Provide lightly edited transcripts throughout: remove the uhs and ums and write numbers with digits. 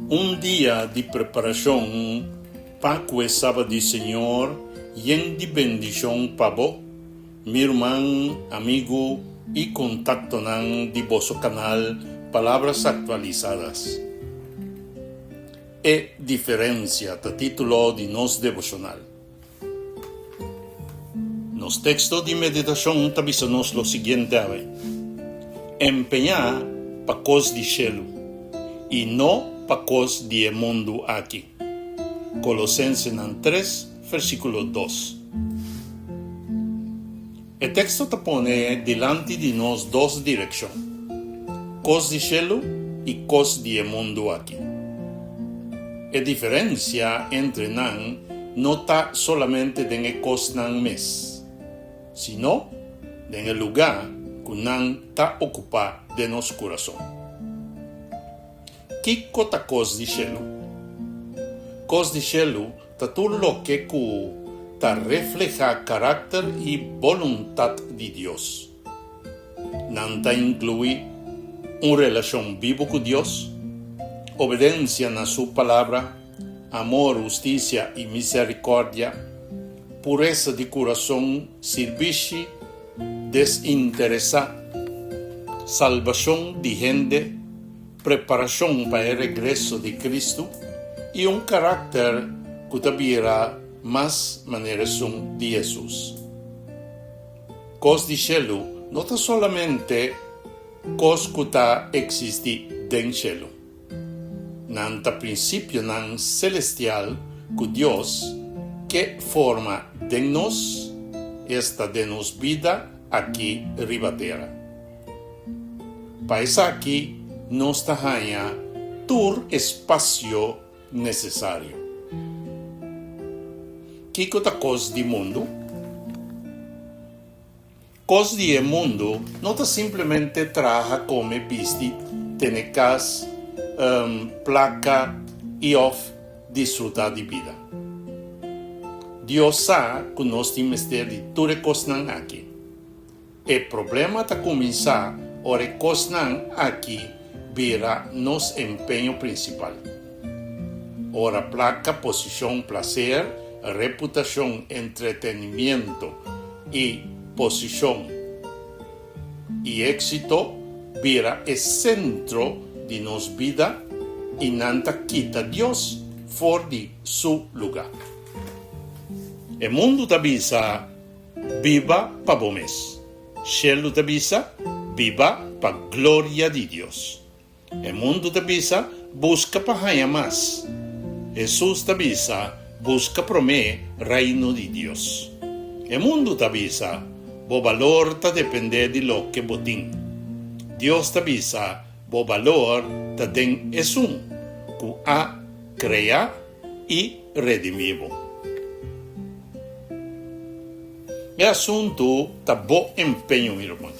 Un dia di preparashon pa ku e Sabat di Señor yen di bendishon pa bo, mi ruman, amigu i kontaktonan di boso kanal Palabras Actualizadas. E diferensia ta título di nos devoshonal. Nos teksto di meditashon ta bisa nos lo siguiente awe, Empeñá pa kos di shelu, i no pa kos di e mundu aki. Kolosensenan tres, versíkulo dos. E teksto ta pone dilanti di nos dos direkshon, kos di shelu i kos di e mundu aki. E diferensia entre nan no ta solamente den e kosnan mes, sino den e lugá ku nan ta okupá den nos kurason. Kiko ta kos di shelu? Kos di shelu ta tur loke ku ta reflehá karakter i boluntat di Dios. Nan ta inkluí un relashon bibu ku Dios, obedensia na su Palabra, amor, hustisia i miserikòrdia, puresa di kurason, sirbishi desinteresá, salbashon di hende, preparashon pa e regreso di Kristu i un karakter ku ta bira mas manera esun di Hesus. Kos di shelu no ta solamente kos ku ta eksistí den shelu. Nan ta prinsipionan selestial ku Dios ke forma den nos, esta den nos bida aki riba tera. Pa esaki nos ta haña tur espasio nesesario. Kiko ta kos di mundu? Kos di e mundu no ta simplemente traha, kome, bisti, tene kas, plaka i òf disfrutá di bida. Dios sa ku nos tin mester di tur e kosnan aki. E problema ta kuminsá ora e kosnan aki bira nos empeño prinsipal. Ora plaka, posishon, plaser, reputashon, entretenimiento i posishon i éksito bira e sentro di nos bida i nan ta kita Dios for di su lugá. E mundu ta bisa. Biba pa bo mes. Shelu ta bisa, Biba pa gloria di Dios. E mundu ta bisa, Buska pa haña mas. Hesus ta bisa, Buska promé Reino di Dios. E mundu ta bisa, Bo balor ta dependé di loke bo tin. Dios ta bisa, Bo balor ta den esun ku a krea i redimí bo. E asuntu ta bo empeño, mi ruman.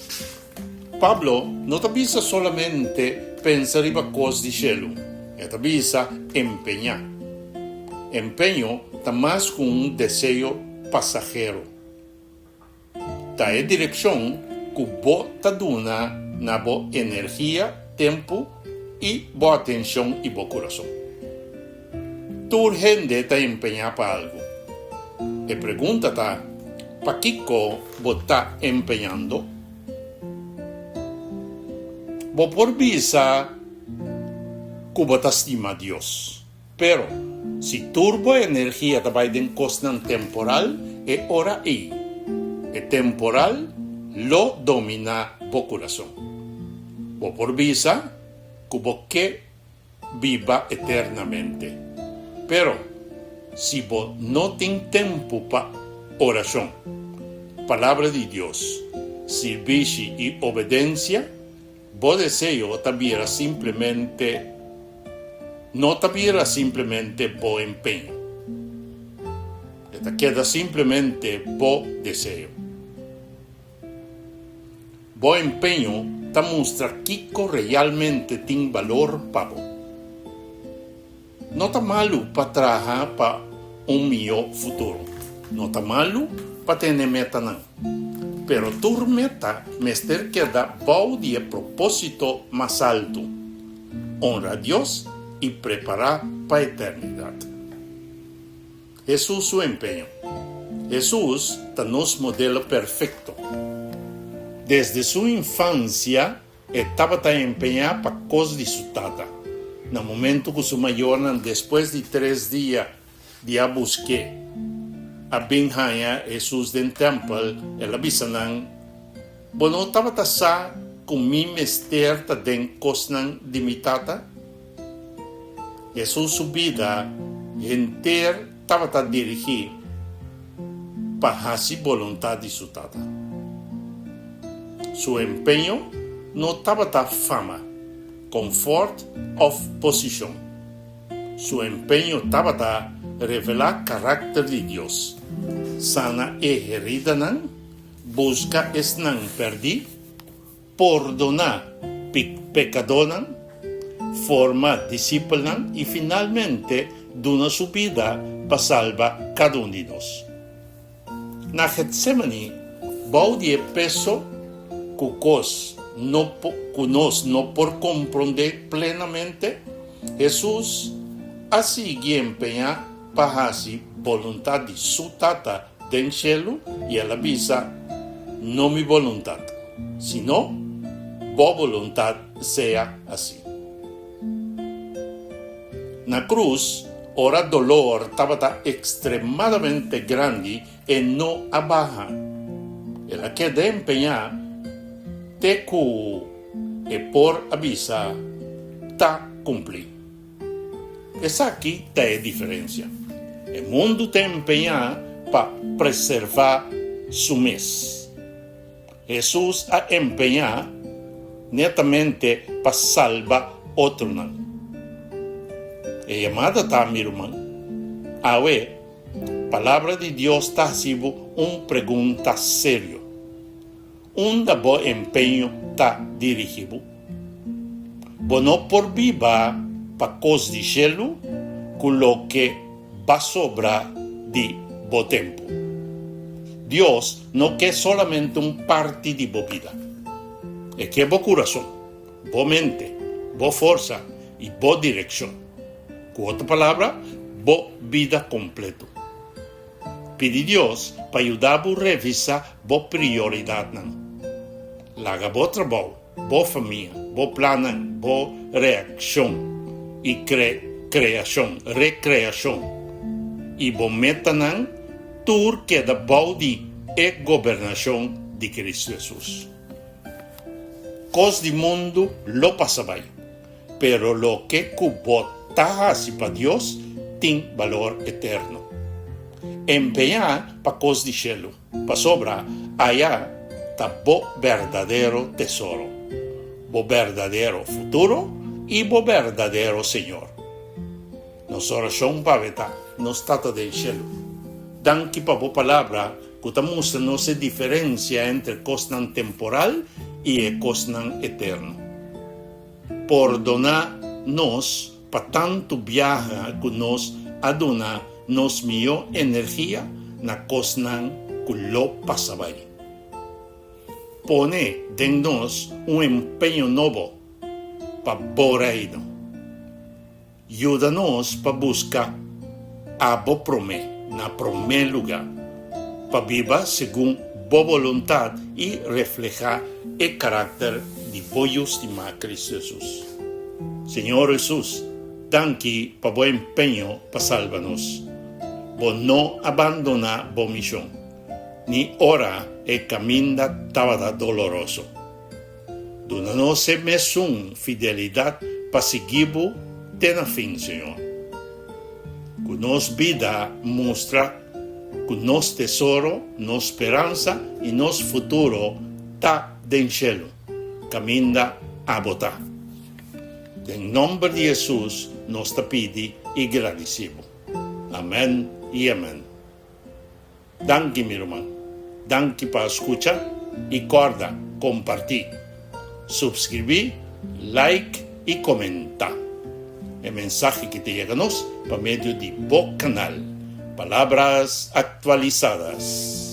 Pablo no ta bisa solamente pensa riba kos di shelu, e ta bisa empeñá. Empeño ta mas ku un deseo pasahero. Ta e direkshon ku bo ta duna na bo energia, tempu i bo atenshon i bo kurason. Tur hende ta empeñá pa algu. E pregunta ta, Pakiko bo ta empeñando? Bo por bisa ku bo ta stima Dios. Pero, si tur bo energia ta bai den kosnan temporal, e ora ei, e temporal lo dominá bo kurason. Bo por bisa ku bo ke biba eternamente. Pero, si bo no tin tempu pa orashon, Palabra di Dios, sirbishi i obedensia, Bo deseo ta bira simplemente no ta bira simplemente bo empeño. E ta keda simplemente bo deseo. Bo empeño ta mustra kiko realmente tin balor pa bo. No ta malu pa traha pa un mihó futuro. No ta malu pa tene metanan. Pero tur meta mester keda bou di e propósito mas altu, honra Dios i. i prepará pa eternidat. Hesus su empeño. Hesus ta nos modelo perfekto. Desde su infansia e tabata empeñá pa kos di su Tata. Na momentu ku su mayornan despues di tres dia di a busk'é a bin haña Hesus den tèmpel, el a bisa nan, Bo no tabata sa ku mi mester ta den kosnan di mi Tata? Hesus su bida henter tabata dirigí pa hasi boluntat di su Tata. Su empeño no tabata fama, konfòrt òf posishon. Su empeño tabata revelá karakter di Dios, sana e heridanan, buska esnan pèrdí, pordoná pekadónan, forma disipelnan i finalmente duna su bida pa salba kada un di nos. Na Getsemani, bou di e peso ku kos no ku nos no por komprondé plenamente, Hesus a sigui empeñá pa hasi boluntat di su Tata den shelu i el a bisa, No mi boluntat, sino bo boluntat sea hasi. Na krus, ora dolor tabata ekstremadamente grandi, e no a baha. El a keda empeñá te ku e por a bisa, Ta kumplí. Esaki ta e diferensia. E mundu ta empeñá pa preservá su mes. Hesus a empeñá netamente pa salba otronan. E yamada ta, mi ruman, awe Palabra di Dios ta hasi bo un pregunta serio. Unda bo empeño ta dirigí bo? Bo no por biba pa kos di shelu ku loke ba sobra di bo tempu. Dios no ke solamente un parti di bo bida. E ke bo kurason, bo mente, bo forsa i bo direkshon. Ku otro palabra, bo bida kompleto. Pidi Dios pa yuda bo revisa bo prioridatnan. Laga bo trabou, bo famia, bo plannan, bo reakshon i kreashon, rekreashon i bo metanan tur keda bou di e gobernashon di Kristu Hesus. Kos di mundu lo pasa bai, Pero loke ku bo ta hasi pa Dios tin balor eterno. Empeñá pa kos di shelu, pasobra aya ta bo berdadero tesoro, bo berdadero futuro i bo berdadero Señor. Nos orashon pa bo ta, Nos Tata den shelu, danki pa bo Palabra ku ta mustra nos e diferensia entre kosnan temporal i e kosnan eterno. Pordoná nos pa tantu biaha ku nos a duna nos mihó energia na kosnan ku lo pasa bai. Pone den nos un empeño nobo pa bo Reino. Yuda nos pa buska abo promé, na promé lugá, pa biba segun bo boluntat i reflehá e karakter di bo Yu stimá Kristu Hesus. Señor Hesus, danki pa bo empeño pa salba nos. Bo no a bandoná bo mishon, ni ora e kaminda tabata doloroso. Duna nos e mesun fidelidat pa sigui bo te na fin, Señor. Ku nos bida mustra ku nos tesoro, nos speransa i nos futuro ta den shelu, kaminda abo ta. Den nomber di Hesus nos ta pidi i gradisi bo. Amen i amen. Danki mi ruman. Danki pa skucha i kòrda kompartí, supskribí, like i komentá e mensahe ki ta yega nos pa medio di bo kanal Palabras Actualizadas.